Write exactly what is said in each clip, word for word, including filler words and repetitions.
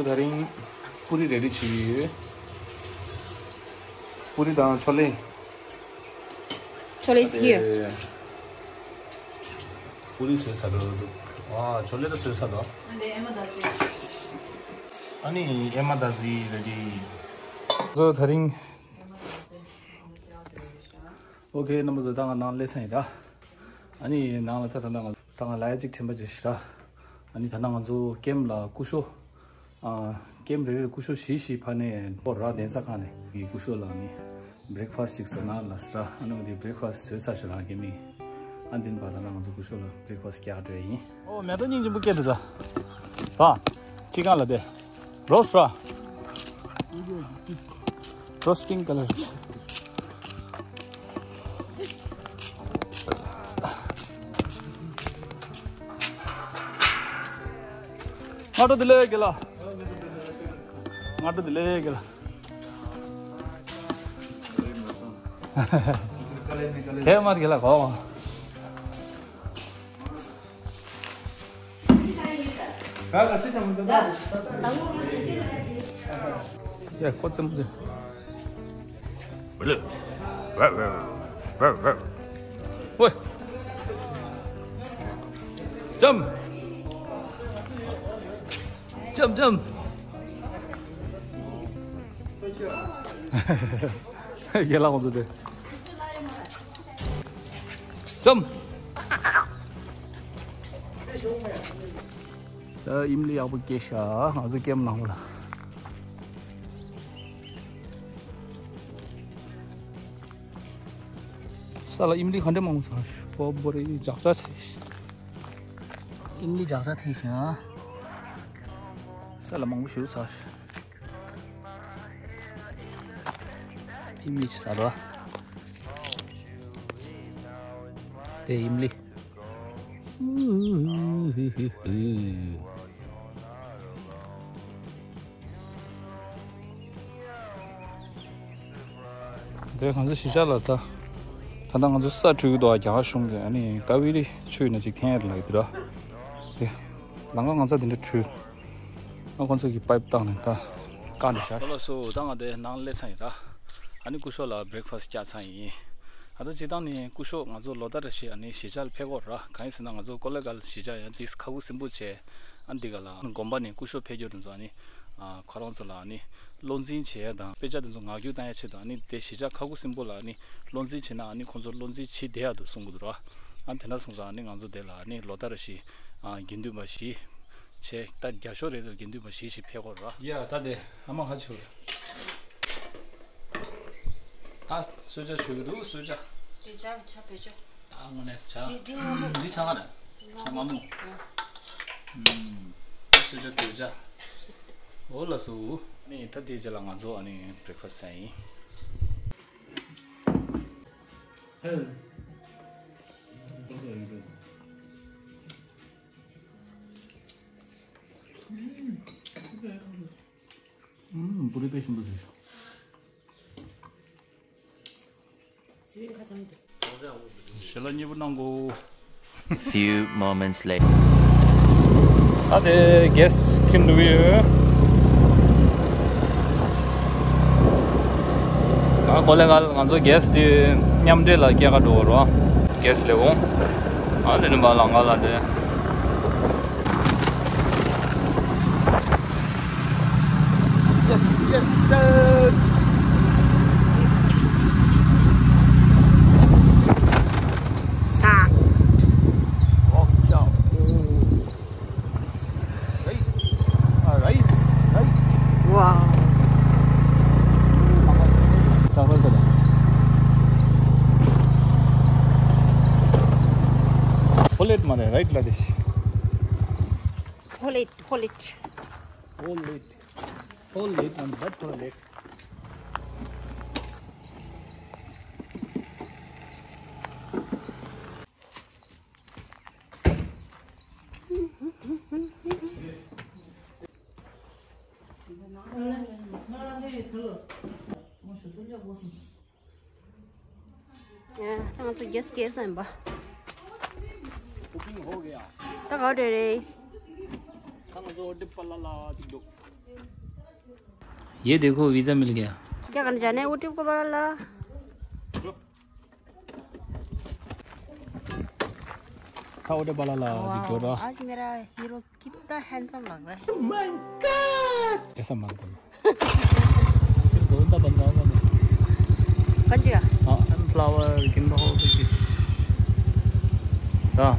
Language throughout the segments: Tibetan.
ད་རིང་པུ་རི་རེ་ཌི་བྱེད་ཀྱི་ཡོད། པུ་རི་དང་ཆོ་ལེ། ཆོ་ལེ་is here. པུ་རི་བཟོས་ཚར་འདུག་ཨ། ཆོ་ལེ་ད་བཟོས་ཚར་འདུག་ཨ་ནི་ཨེ་མ་དཱ་ཟི་རེ་ཌི། ཚོ་ད་རིང་ཨོ་ཁེ། རྣམ་པ་ཚོ་ད་ང་ནང་སླེབས་ཚར་ཡིན་ར། ཨ་ནི་ནང་ལ་ད་ད་ང་ད་ང་ལ་ཡ་གཅིག་དྲན་པ་ཅིག་ཞིག་ར། ཨ་ནི་ད་ང་ཚོ་ཀེམ་ལ་སྐུ་ཞོགས། ཨ། ཀེམ་རེ་རེར་སྐུ་ཞོགས་བཞི་བཞི་ཕར་ནས་པོ་ར་གདན་ས་ཁང་ནས་ཀྱི་སྐུ་ཞོགས་ལ་ནི་བྷི་རེག་ཕ་སི་ཊི་ཅིག་བཟོ་ན་ལ་ཟེར་ར། ཨ་ནི་འོ་དེ་བྷི་རེག་ཕ་སི་ཊི་བཟོས་ཚར་ཞིག་ར་ཀེམ་མི། ཨ་འདི་ནི་བ་ད་ང་ཚོ་སྐུ་ཞོགས་ལ་བྷི་རེག་ཕ་སི་ཊི་རྒྱག་འགྲོ་ཡིན། ཨོ་མེ་ཏོག་སྙིང་རྗེ་པོ་སྐྱེས་འདུག་ད། ད་ཅི་གང་ལ་དེ། རོ་སི་ར། རོ་སི་པིང་ཀ་ལར། སྔ་དྲོ་བདེ་ལེགས་རྒན་ལགས། སྔ་དྲོ་བདེ་ལེགས་རྒན་ལགས། དེ་མར་རྒན་ལགས་གོ། ཡ་ཁོ་ཙམ་ཙམ། ཝེ། ལྕམ། ལྕམ་ལྕམ། ཡ་ལ་ཁོང་ཚོ་དེ། ལྕམ། ད་ཨིམ་ལི་ཡག་པོ་སྐྱེས་ཤག་ང་ཚོ་ཀེམ་ནང་ལ། ས་ལ་ཨིམ་ལི་ག་འདྲ་མང་པོ་ཚང་ཤག་པོ་པོ་རེ་ཇག་ཇག་ཚེ། ཨིམ་ལི་ཇག་ཇག་ཐེ་ཤག་ས་ལ་མང་པོ་ཞིག་ཚང་ཤག་ཨིམ་ལི་ཆི་ས་ར། དེ་ཨིམ་ལི། དེ་ང་ཚོ་གཞིས་ཆགས་ལ་ད། ད་ལྟ་ང་ཚོ་ས་འཁྲུད་ཀྱི་འདུག་རྒྱ་གར་གཞུང་གིས་ཨ་ནི་ཀ་ཝེ་རི་ཆུ་ཡིན་ན་ཅིག་འཐེན་ཡ་ལ་ཡོད་དེ་ར། དེ། ལམ་ཁ་ང་ཚོ་དེ་འདྲ་འཁྲུད། ཨ་ཁོང་ཚོ་གིས་པའིབ་བཏང་ནས་ད་བཀག་ནས་བཞག་ལགས་སོ། ད་ང་དེ་ནང་སླེབས་ཚར་ཡིན་ར། ཨ་ནི་སྐུ་ཞོགས་ལ་བྷི་རེག་ཕ་སི་ཊི་བརྒྱབ་ཚར་ཡིན། ཨ་ད་སྤྱིར་བཏང་ནས་སྐུ་ཞོགས་ང་ཚོ་ལོ་ལྟར་རེ་བཞིན་ཨ་ནི་གཞིས་ཆགས་ལ་ཕེབས་ཀྱི་ཡོད་ར། གང་ཡིན་ཟེར་ན་ང་ཚོ་ཀོ་ལེ་གྷལ་གཞིས་ཆགས་ཡང་ཏིས་ཁ་ཁུ་སིམ་པོ་བྱས། ཨ་འདི་ག་ལ་དགོན་པ་ནས་སྐུ་ཞོགས་ཕེབས་རྒྱུ་དེ་ཚོ་ཨ་ནི། ཨ་ཁོ་རང་ཚོ་ལ་ཨ་ནི་བློ་འཛིན་བྱེད་ཡ་དང་དཔེ་ཆ་དེ་ཚོ་ངག་རྒྱུན་བཏང་ཡ་ཆེད་དུ་ཨ་ནི་དེ་གཞིས་ཆགས་ཁ་ཁུ་སིམ་པོ་ལ་ཨ་ནི་བློ་འཛིན་བྱེད་ན་ཨ་ནི་ཁོང་ཚོ་བློ་འཛིན་བྱེད་བསྡད་ཡ་འདུག་གསུང་གི་འདུག་ར། ཨ་དེ་འདྲ་སོང་ཙང་ཨ་ནི་ང་ཚོ་དེ་ལ་ཨ་ནི་ལོ་ལྟར་རེ་བཞིན་ཨ་དགེ་འདུན་པ་བཞི་བྱས། ད་བརྒྱ་ཤོག་རེ་རེ་དགེ་འདུན་པ་བཞི་བཞི་ཕེབས་ཀྱི་ཡོད་ར། ཡ་ད་དེ་ཨ་མ་ཁ་ཆུར། ད་གསོལ་ཇ་མཆོད་ཀྱི་འདུག་གསོལ་ཇ། དེ་ཇ་ཇ་བོད་ཇ། ད་དངོས་གནས་ཇ། འདི་འདི་སྔོན་མོ། འདི་ཇ་ག་རེ། ཇ་མངར་མོ། ཨ། ཨུམ། གསོལ་ཇ་བོད་ཇ། འོ་ལགས་སོ། ནི་ད་དེའི་རྗེས་ལ་ང་ཚོ་ཨ་ནི་བྷི་རེག་ཕ་སི་ཊི་ཟ་ཡིན། ཨུམ། པུ་རི་དཔེ་ཞིམ་པོ་བཟོས་ཤག་ཞལ་ལག་མཉེས་པོ་གནང་གོ། A few moments later. ད་དེ་གེ་སི་ཁྱིམ་འདུག་ཡོད། ད་ཀོ་ལེ་གྷལ་ང་ཚོ་གེ་སི་དེ་མཉམ་འབྲེལ་ལ་སྐྱེལ་ག་འགྲོ་བ་རོ། གེ་སི་ལས་འོང་། ཨ་དེ་ནི་མ་ལ་ང་ལ་དེ། Yes, yes, sir. Stop. Walk down. Right. All right. Right. Wow. Hold it, mother. Right, Ladesh. Hold it, hold it. Hold it. Hold it and butt hold it. ཡ། ད་ང་ཚོ་གེ་སི་གེ་སི་ཡིན་པ། Booking हो गया. ད་ག་འདྲ་རེད། ད་ང་ཚོ་ཧོ་ཊེལ་པ་ལ་ལ་ཅིག་འདུག ये देखो, वीज़ा मिल गया। क्या करना चाहने हैं? वो ट्रिप को बोला ला। था उठे वाला ला, वाह, जिक जोड़ा। आज मेरा हीरो कितना हैंडसम लग रहा है। Oh my God! ऐसा मत बोलो। फिर गोविंदा बन जाऊंगा मैं। बन जाएगा। हाँ, सनफ्लावर किन हो तो किस। हाँ,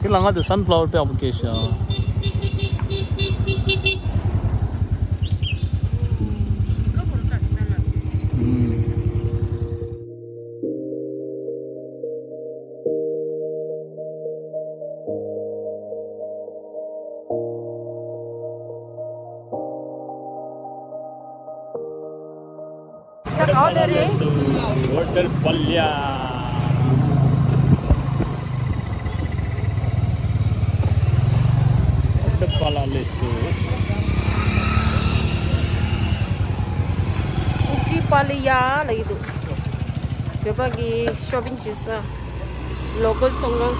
फिर लगा तो सनफ्लावर पे एप्लीकेशन। हम्म। होटल पल्लिया। होटल पल्लिया लेसु। ཨུ་ཊི་པ་ལི་ཡ་ལ་ཡོད་འདུག་བོད་པ་གི་ཤོ་པིང་བྱེད་ས། ལོ་ཀལ་ཚོང་ཁང་།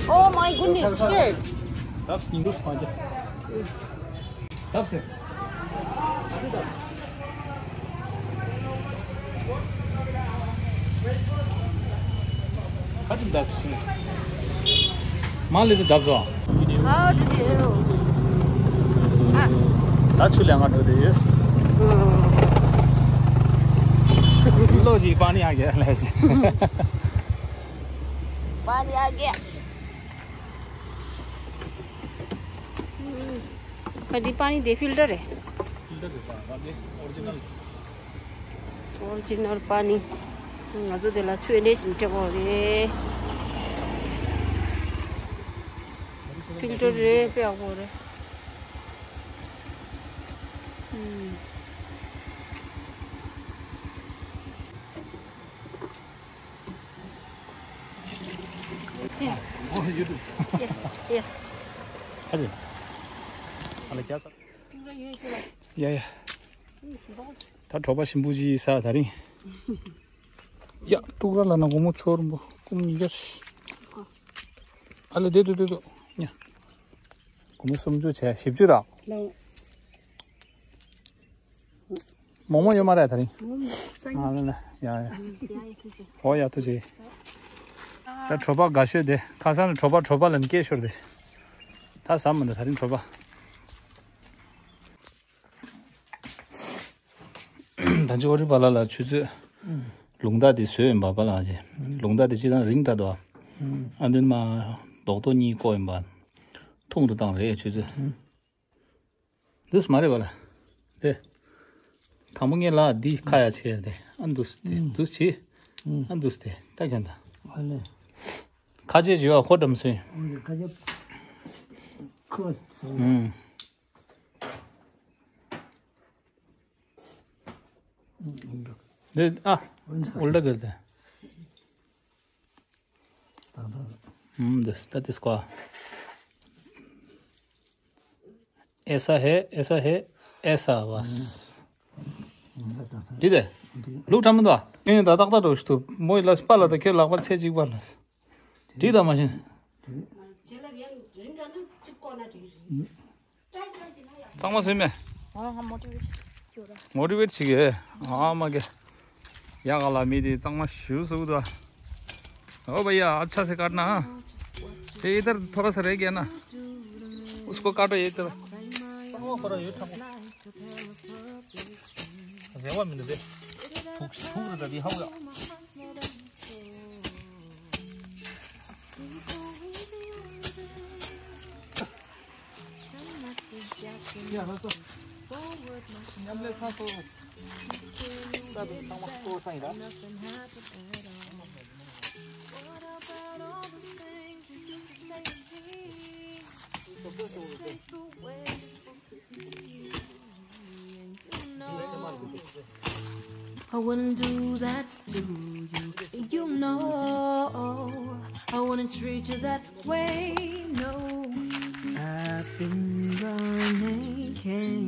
Oh my goodness, shit. ཁ་ཅིག་བརྡབས་སོང་། མ་ལི་དེ་བརྡབས་སོང་། How to do? ད་ཆུ་ལས་ང་འགྲོ་དེ་ཡོད། ལོ་ཅིག་པ་ནི་ཨ་གེ་ལས་ཅིག་པ་ནི་ཨ་གེ། ཨ་འདི་པ་ནི་དེ་ཕིལ་ཊར་རེད། ཕིལ་ཊར་རེད་ས་པ་དེ་ཨོ་རི་ཇི་ནལ། ཨོ་རི་ཇི་ནལ་པ་ནི། ང་ཚོ་དེ་ལ་ཆུ་ཨེ་འདྲས་ཞིག་སྤྲད་དགོས་རེད། ཕིལ་ཊར་རེད་དཔེ་ཡག་པོ་རེད། ཨུམ། ཡ་ཡ། ད་གྲོགས་པོ་ཞིམ་པོ་ཅིག་ཟ་དེ་རིང་། ཡ། ཀྲུག་ར་ལ་ན་སྒོར་མོ་ཆོར་འབོ་སྐུམ་ཉིས་བརྒྱ། ཨ་ལེ་དེ་དུ་དེ་དུ་ཉ། སྒོར་མོ་སུམ་ཅུ་བྱས་བཞི་བཅུ་རག་མོག་མོག་ཡོད་མ་རེད་དེ་རིང་། ང་ལ་ཡ་ཡ། ཨོ་ཡ་ཐུགས་རྗེ་ཆེ། ད་གྲོད་པ་དགའ་ཤོས་དེ་ཁ་སང་ནས་གྲོད་པ་གྲོད་པ་ལ་ནི་སྐད་ཤོར་དེ། ད་ཟ་མི་འདུག་དེ་རིང་གྲོད་པ། ད་ཅི་ཨོ་རི་བ་ལ་ལ་ཆུ་ཚོད། ལུང་རྟགས་དེ་བཟོས་ཡིན་པ་པ་ལགས་ཀྱིས། ལུང་རྟགས་དེ་སྤྱིར་བཏང་རིང་དྲགས་འདུག་ཨ་འདུན་མ། རྡོག་རྡོག་གཉིས་བཀོག་ཡིན་པ། ཐུང་དུ་བཏང་རེད་ཆུ་ཚོད། འདུག་མ་རེད་པ་ལ། དེ། དང་པོ་ངས་ལ་འདི་ཁ་ཡ་ཆེ་དེ་ཨ་འདུག་དེ་འདུག་ཆེ། ཨ་འདུག་དེ་ད་ཁྱོད་ད། ཁ་ཆེ་བྱེད་བ་ཁོ་འགྲམ་སོན། འདི་ཨ། ཨུལ་ཊ་ཀར་དེ། हम्म, दस, तैंतीस को। ऐसा है, ऐसा है, ऐसा बस। འདི་དེ། ལུག་ཁྲ་མི་འདུག་ཨ། ཨེ་ད་ཏག་ཏག་འགྲོ་ཞིག་ཏུ་མོའི་ལ་སྤ་ལ་ད་ཁྱོད་ལག་པ་ཚད་གཅིག་པ་ལ། འདི་ད་མ་བྱན། གཙང་མ་བཟོས་མེད། ང་མོ་ཊི་ཝེཊ་ཞིག་ཡོད་ར། མོ་ཊི་ཝེཊ་ཞིག་ཡོད། ཨ་མ་གེ། ཡ་ག་ལ་མི་དེ་གཙང་མ་ཞུ་སུ་དོ། ओ भैया, अच्छा से काटना, हाँ। ये इधर थोड़ा सा रह गया ना, उसको काटो ये इधर। གཙང་མ་ཁོ་ར་ཡོད་ཁྲ་མོ། རེ་བ་མི་འདུག་དེ། ཐུག་ཐུག་རེད་ད་དེ་ཧ་གོ་ཡ། I wouldn't do that to you. You know, I wouldn't treat you that way. No, I've been wrong. ཡིན་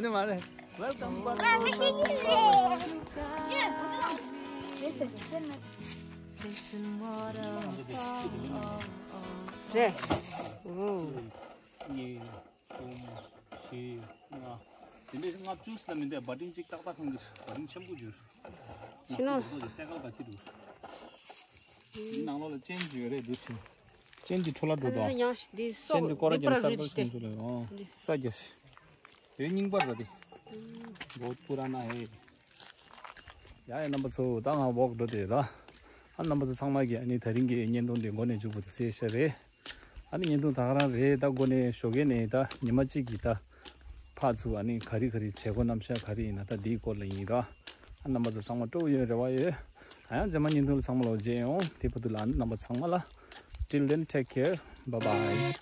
ནི་མ་རེད། Welcome back. རེད། ཨོ། གཉིས། གསུམ། བཞི། ལྔ། དེ་འདྲའི་ལྔ་བཅུ་ཙམ་མི་འདུག་བ་ཏིང་གཅིག་ཏག་ཏག་ཁོང་གི་བ་ཏིང་ཆེན་པོ་གྱུར། ཕྱི་ནང་། སེ་གལ་ག་ཁྱི་འདུག་འདི་ནང་ལོགས་ལ་ཅན་གྱི་ཡོད་རེད་འདུག་ཕྱིན། ཅན་གྱི་འཕྲོ་བརླག་འགྲོ་དང་། ཅན་གྱི་སྐོར་ར་ཅན་གསར་པ་ཞིག་འགྲོ་ལ་ཨོ། རྩ་རྒྱ་ཞིག་དེ་རྙིང་པ་ར་དེ། བོད་པུ་ར་ན་ཧེ། ཡ་ཡ་རྣམ་པ་ཚོ་ད་ང་ཝོག་འགྲོ་དེ་ལ། ཨ་རྣམ་པ་ཚོ་ཚང་མ་གིས་ཨ་ནི་དེ་རིང་གི་བརྙན་ཐུང་འདི་འགོ་ནས་མཇུག་བར་དུ་གསན་ཤེས་རེད། ཨ་ནི་བརྙན་ཐུང་ད་ག་རང་རེད། ད་འགོ་ནས་ཞོགས་ཀས་ནས་ད་ཉི་མ་གཅིག་གི་ད་ཕར་ཚུར་ཨ་ནི་ག་རེ་ག་རེ་བྱེད་སྒོ་རྣམ་གཞག་ག་རེ་ཡིན་ན་ད་འདིའི་སྐོར་ལ་ཡིན་ར། ཨ་རྣམ་པ་ཚོ་ཚང་མ་སྤྲོ་པོ་ཡོད་རེ་བ་ཡོད། ད་ཡང་རྗེས་མ་བརྙན་ཐུང་ལ་ཚང་མ་ལོ་མཇལ་ཡོང་། དེ་བར་དུ་ལ་ཨ་ནི་རྣམ་པ་ཚང་མ་ལ། Till then, take care. Bye bye.